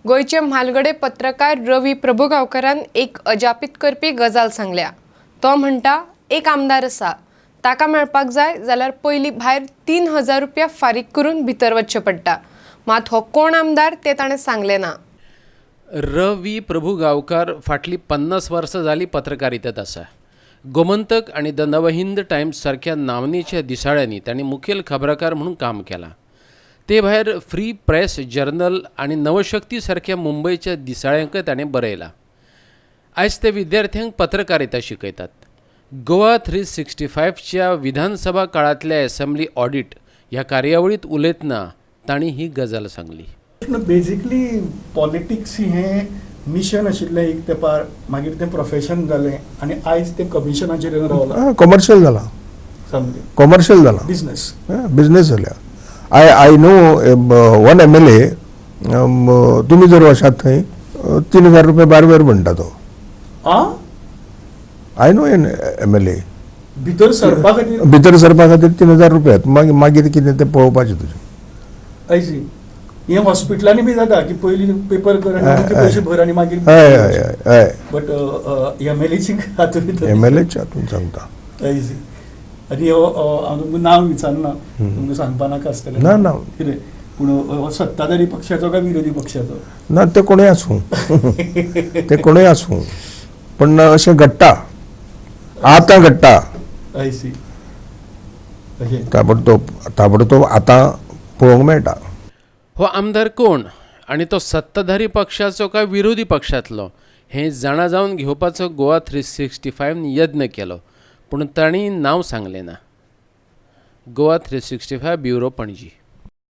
गोंयचे म्हालगडे पत्रकार रवी प्रभुगांवकारान एक अजापीत करपी गजाल सांगल्या. तो म्हणटा, एक आमदार आसा, ताका मेळपाक जाय जाल्यार पयलीं भायर 3000 रुपया फारीक करून भितर वचचें पडटा. मात हो कोण आमदार तें ताणें सांगलें ना. रवी प्रभू गांवकार फाटलीं 50 वर्सां जालीं पत्रकारितेंत आसा. गोमंतक आनी the Navhind Times सारक्या नामनेच्या दिसाळ्यांनी तांणी मुखेल खबराकार म्हणून काम केलां. ते भायर फ्री प्रेस जर्नल आनी नवशक्ती सारक्या मुंबयच्या दिसाळ्यांकय ताणें बरयलां. आयज ते विद्यार्थ्यांक पत्रकारिता शिकयतात. गोवा 365च्या विधानसभा काळांतल्या एसेंब्ली ऑडिट ह्या कार्यावळींत उलयतना तांणी ही गजाल सांगली. बेजिकली पॉलिटिक्स हें मिशन आशिल्लें एक तेंपार, मागीर तें प्रोफेशन जालें आनी आयज तें कमिशनाचेर येवन रावलां. कॉमर्शियल जाला. सामकें. कॉमर्शियल जाला. बिजनस. बिजनेस जाल्या. I know one MLA, तुमी जर वशात थंय 3000 रुपया बारवेर म्हणटा तो. आ. I know an MLA. भितर सरपा खातीर? भितर सरपा खातीर 3000 रुपया. मागीर मागीर कितें तें पळोवपाचें तुजें. I C. हें हॉस्पिटलांनी बी जाता की पयलीं पेपर कर आनी मागीर पयशे भर आनी मागीर. हय हय हय हय. बट एमएलएची हातूंत भितर? एम एल एच्या हातून सांगता. I C. आनी हो हांव तुमकां नांव विचारना, तुमकां सांगपा नाका आसतलें. ना, ना. कितें पूण हो सत्ताधारी पक्षाचो काय विरोधी पक्षाचो? ना, ते कोणूय आसूं, ते कोणूय आसूं, पण अशें घडटा, आतां घडटा. I C, अशें. ताबडतोब ताबडतोब आतां पळोवंक मेळटा. हो आमदार कोण आनी तो सत्ताधारी पक्षाचो काय विरोधी पक्षांतलो हें जाणा जावन घेवपाचो गोवा 365न यत्न केलो, पूण तांणी नांव सांगलें ना. गोवा 365 ब्युरो, पणजी.